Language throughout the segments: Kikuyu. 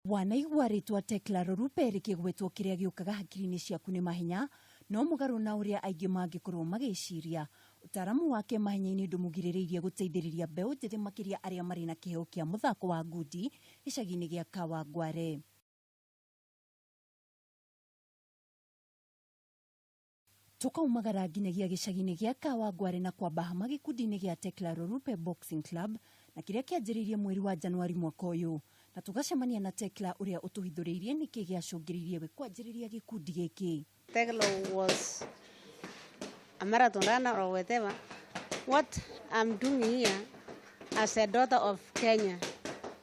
Wanaigua rĩtwa Tekla Lorupe rĩkĩgwetwo kĩrĩa gĩũkaga hakiri-inĩ ciaku nĩ mahenya, no mũgarũ na ũrĩa aingĩ mangĩkorwo magĩciria, ũtaaramu wake mahenya-inĩ ndũmũgirĩrĩirie gũteithĩrĩria mbeũ njĩthĩ makĩria arĩa marĩ na kĩheo kĩa mũthako wa ngundi gĩcagi-inĩ gĩa Kawangware. Tũkaumagara nginyagia gĩcagi-inĩ gĩa Kawangware na kwamba hama gĩkundi-inĩ gĩa Tekla Lorupe Boxing Club na kĩrĩa kĩanjĩrĩirie mweri wa Januari mwaka ũyũ, na tũgacemania na Tekla ũrĩa ũtũhithũrĩirie nĩkĩ gĩacũngĩrĩirie we kwanjĩrĩria gĩkundi gĩkĩ. Tekla was a marathon runner or whatever. What I'm doing here as a daughter of Kenya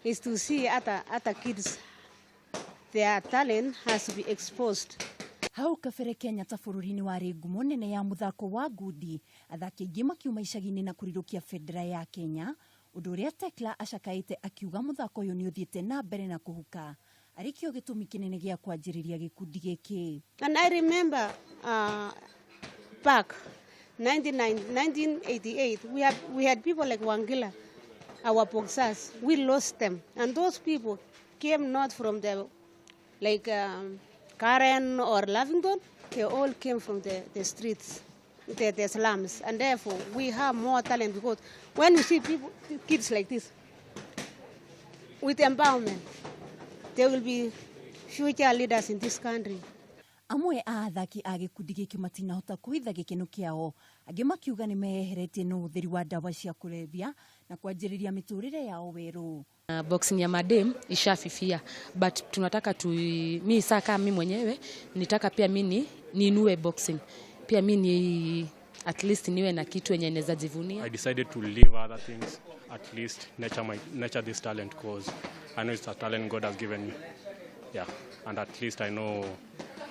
is to see other kids, their talent has to be exposed. Hau kabere Kenya ta bũrũri nĩ warĩ ngumo nene ya mũthako wa ngundi, athaki aingĩ makiuma icagi-inĩ na kũrirũkia bendera ya Kenya, ũndũ ũrĩa Tekla acakaĩte akiuga mũthako ũyũ nĩ ũthiĩte na mbere na kũhuka arĩ kĩo gĩtũmi kĩnene gĩa kwanjĩrĩria gĩkundi gĩkĩ. And I remember back 1988, we had people like Wangila, our boxers. We lost them. And those people came not from the Karen or Lavington. They all came from the streets, the slums. And therefore, we have more talent because when you see people, kids like this, with empowerment, they will be future leaders in this country. Amwe a athaki a gĩkundi gĩkĩ matinahota kũhitha gĩkeno kĩao, angĩ makiuga nĩ meyeheretie na ũhũthĩri wa ndawa cia kũrebia na kwanjĩrĩria mĩtũrĩre yao werũ. Boxing ya madem ishafifia, but tunataka tu, mi saa kama mi mwenyewe nitaka pia mi niinue boxing pia mi ni at least niwe na kitu yenye naweza jivunia. I decided to leave other things, at least nurture this talent, because I know it's a talent God has given me. Yeah, and at least I know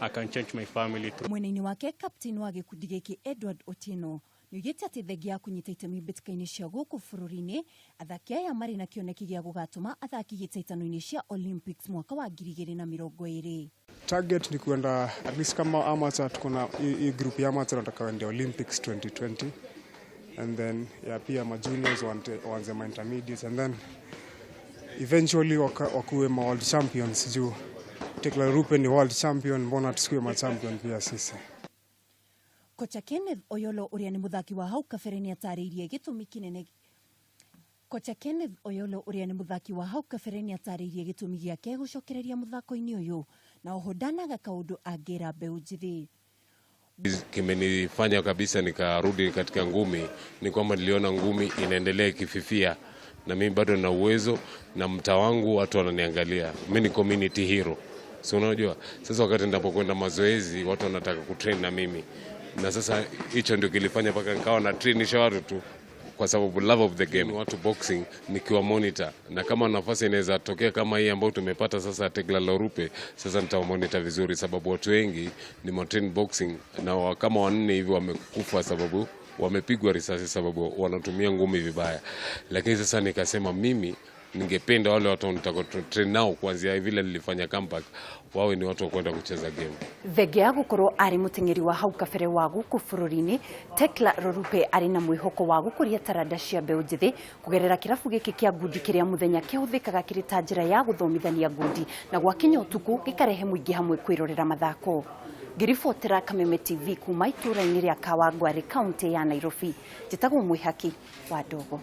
I can change my family through. Mwena-inĩ wake captain wa gĩkundi gĩkĩ Edward Otieno nĩoigĩte atĩ thengia ya kũnyita itemi mbĩtĩka-inĩ cia gũkũ bũrũri-inĩ, athaki aya marĩ na kĩoneki gĩa gũgatũma athaki hĩtahĩtano-inĩ cia Olympics mwaka wa 2020. Target ni kuenda at least kama amateur, tuko na hii group ya amateur nataka waende Olympics 2020, and then ya pia ma juniors waanze ma intermediates, and then eventually wakuwe ma world champions. Juu Tekla Lorupe ni world champion, mbona tusikuwe ma champion pia sisi? Kocha Kenneth Oyolo ũrĩa nĩ mũthaki wa hau kabere nĩ atarĩirie gĩtũmi kĩnene. Kocha Kenneth Oyolo ũrĩa nĩ mũthaki wa hau kabere nĩ atarĩirie gĩtũmi gĩake gũcokereria mũthako-inĩ ũyũ, na oho ndanaga kaũndũ angĩra mbeũ njĩthĩ. Kimenifanya kabisa nikarudi katika ngumi ni kwamba niliona ngumi inaendelea ikififia, na mimi bado na uwezo na mtaa wangu watu wananiangalia. Mimi ni community hero. So unajua sasa wakati ninapokwenda mazoezi watu wanataka kutrain na mimi, na sasa hicho ndio kilifanya mpaka nikawa na trainisha watu tu kwa sababu love of the game. Watu boxing nikiwa monitor, na kama nafasi inaweza tokea kama hii ambayo tumepata sasa Tekla Lorupe, sasa nitawa monitor vizuri, sababu watu wengi ni train boxing na kama wanne hivi wamekufa sababu wamepigwa risasi sababu wanatumia ngumi vibaya. Lakini sasa nikasema mimi ningependa wale watu nitakao train nao kuanzia vile nilifanya comeback wawe ni watu wa kwenda kucheza game. Thengia ya gũkorwo arĩ mũteng'eri wa hau kabere wa gũkũ bũrũri-inĩ, Tekla Lorupe arĩ na mwĩhoko wa gũkũria taranda cia mbeũ njĩthĩ kũgerera kĩrabu gĩkĩ kĩa ngundi kĩrĩa mũthenya kĩhũthĩkaga kĩrĩ ta njĩra ya gũthomithania ngundi, na gwakinya ũtukũ gĩkarehe mũingĩ hamwe kwĩrorera mathako. Ngĩribotera Kameme TV kuma itũũra-inĩ rĩa Kawangware, kaunti ya Nairobi, njĩtagwo Mwĩhaki wa Ndogo.